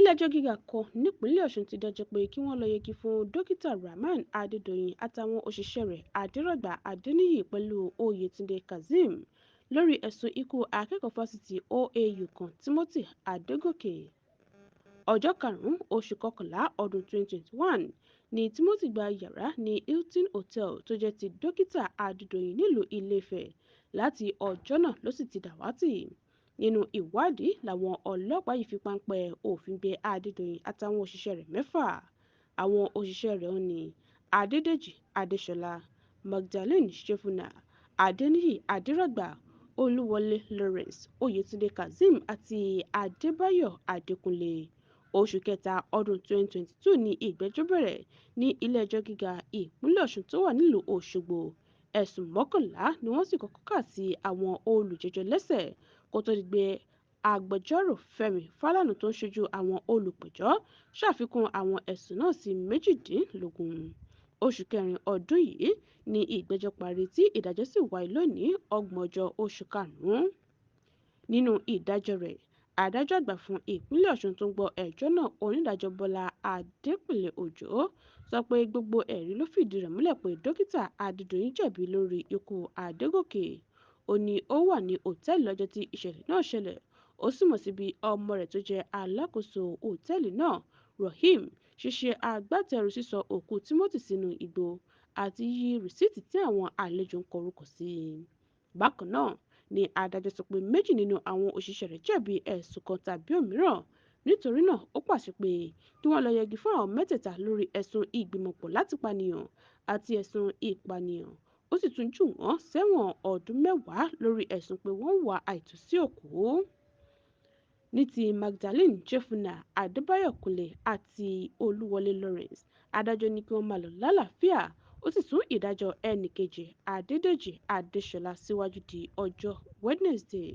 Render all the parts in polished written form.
Ilé-ẹjọ́ gíga kan nípínlẹ̀ Ọ̀ṣun ti dájọ́ pé kí wọ́n lọ́ọ́ yẹgi fún Dókítà Rahman Adédọ̀yìn àtàwọn òṣìṣẹ́ rẹ̀ Adẹrọgbà Adẹniyí pẹ̀lú Oyetúnde Kazeem lórí ẹ̀sùn ikú akẹ́kọ̀ọ́ fásitì OAU kan Timothy Adégòkè. Ọjọ́ 5 oṣù kọkànlá ọdún 2021 ní Timothy gba yàrá ní Hilton Hotel tó jẹ́ ti Dókítà Adédọ̀yìn nílùú Ilé-Ifẹ̀. Láti ọjọ́ náà ló sì ti dàwátì. Nínú ìwádìí làwọn ọlọ́pàá yìí fi páńpẹ́ òfin gbé Adédọ̀yìn àtàwọn òṣìṣẹ́ rẹ̀ mẹ́fà. Àwọn òṣìṣẹ́ rẹ̀ ọ̀hún ní Adédèjì Adéṣọlá, Magdalene Shefuna, Adẹniyí Adẹrọgbà, Olúwọlé Lawrence, Oyetúnde Kazeem àti Adébáyọ̀ Adékúnlé. Oṣù kẹta ọdún 2022 ní ìgbẹ́jọ́ bẹ̀rẹ̀ ní ilé-ẹjọ́ gíga ìpínlẹ̀ Ọ̀ṣun tó wà nílùú Òṣogbo. Ẹ̀sùn 11 ni wọ́n sì kọ́kọ́ kà sí àwọn olùjẹ́jọ́ lẹ́sẹ̀ kó tó di pé agbẹjọ́rò Fẹ́mi Fálànà tó ń ṣojú àwọn olùpẹ̀jọ́ ṣàfikún àwọn ẹ̀sùn náà sí 18. Oṣù kẹrin ọdún yìí ni ìgbẹ́jọ́ parí tí ìdájọ́ sì wáyé lónìí ọgbọ̀njọ́ oṣù karùn-ún. Nínú ìdájọ́ rẹ̀, adájọ́ àgbà fún ìpínlẹ̀ Ọ̀ṣun tó ń gbọ́ ẹjọ́ náà, onídàájọ́ Bọ́lá Adépèlé Òjó, sọ pé gbogbo ẹ̀rí ló fìdí rẹ̀ múlẹ̀ pé Dókítà Adédọ̀yìn jẹ̀bi lórí ikú Adégòkè. Ó ní ó wà ní òtẹ́ẹ̀lì lọ́jọ́ tí ìṣẹ̀lẹ̀ náà ṣẹlẹ̀, ó sì mọ̀ sí bí ọmọ rẹ̀ tó jẹ́ alákòóso òtẹ́ẹ̀lì náà, Rohim, ṣe ṣe agbátẹrù sísọ òkú Timothy sínú igbó àti yíyí rìsíìtì tí àwọn àlejò ń kọ orúkọ sí. Bákan náà ni adájọ́ sọ pé méjì nínú àwọn òṣìṣẹ́ rẹ̀ jẹ̀bi ẹ̀sùn kan tàbí òmíràn. Nítorí náà ó pàṣẹ pé kí wọ́n lọ́ọ́ yẹgi fún àwọn mẹ́tẹ̀ẹ̀ta lórí ẹ̀sùn ìgbìmọ̀pọ̀ láti pànìyàn àti ẹ̀sùn ìpànìyàn. Ó sì tún jù wọ́n sẹ́wọ̀n ọdún 10 lórí ẹ̀sùn pé wọ́n hùwà àìtọ́ sí òkú. Ní ti Magdalene Shefuna, Adébáyọ̀ Kúnlé àti Olúwọlé Lawrence, adájọ́ ní kí wọ́n máa lọ lálàáfíà. Ó sì sún ìdájọ́ ẹnì kejì Adédèjì Adéṣọlá síwájú di ọjọ́ Wednesday.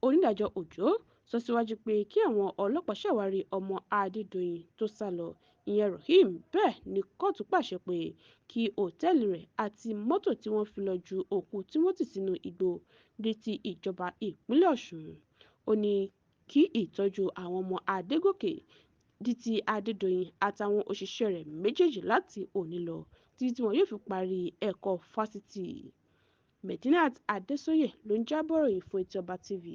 Onídàájọ́ Òjó sọ síwájú pé kí àwọn ọlọ́pàá ṣàwárí ọmọ Adédọ̀yìn tó sá lọ, ìyẹn Rohim. Bẹ́ẹ̀ ni kóòtù pàṣẹ pé kí òtẹ́ẹ̀lì rẹ̀ àti mọ́tò tí wọ́n fi lọ́ọ́ ju òkú Timothy sínú igbó di ti ìjọba ìpínlẹ̀ Ọ̀ṣun. Ó ní kí ìtọ́jú àwọn ọmọ Adégòkè di ti Adédọ̀yìn àtàwọn òṣìṣẹ́ rẹ̀ méjèèjì láti òní lọ títí tí wọn yóò fi parí ẹ̀kọ́ fásitì. Medinat Adésóyè ló ń jábọ̀ ròyìn fún Etí Ọba TV.